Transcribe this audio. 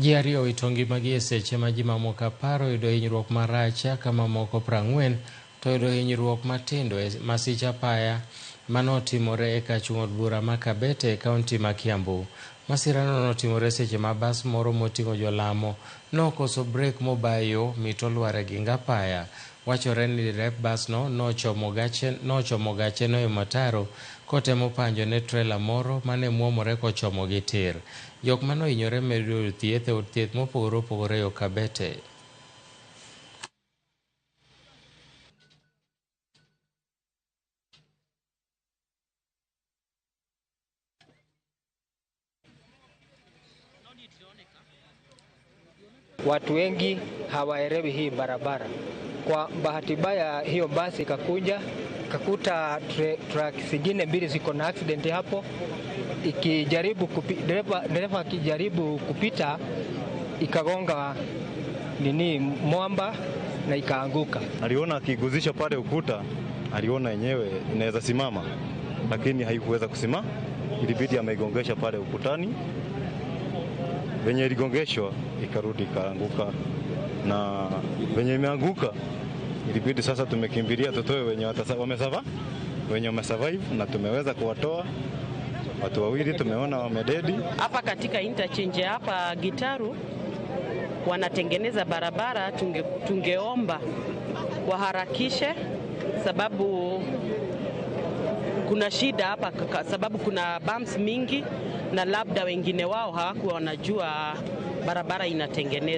Ji ariyo owito ngimagi e seche ma ji mamoko 10 oyudo hinyruok marach ka mamoko 40 to oyudo hinyruok matindo e masich apaya manotimore e kar chung' od bura ma Kabete e kaunti ma Kiambu. Masirano notimore seche ma bas moro moting'o jolamo nokoso brek mobayo yo mit olwar e ging apaya. Wachore ni derep basno nochomo gacheno e mtaro kotemo panjo ne trela moro mane muomore kochomo gi tir. Jok manohinyore medo yudo thieth e od thieth mopogore opogore yo Kabete. Watu wengi hawaelewi hii barabara. Kwa bahati mbaya hiyo basi ikakuja ikakuta truck zingine mbili ziko na accident hapo, ikijaribu dereva akijaribu kupita ikagonga nini mwamba na ikaanguka. Aliona akiguzisha pale ukuta, aliona yenyewe inaweza simama, lakini haikuweza kusimama, ilibidi ameigongesha pale ukutani. Venye iligongeshwa ikarudi ikaanguka, na venye imeanguka ilibidi sasa tumekimbilia tutoe wenye wenye wamesurvive, na tumeweza kuwatoa watu wawili, tumeona wamededi. Hapa katika interchange hapa Gitaru wanatengeneza barabara, tungeomba waharakishe sababu kuna shida hapa, sababu kuna bumps mingi na labda wengine wao hawakuwa wanajua barabara inatengenezwa.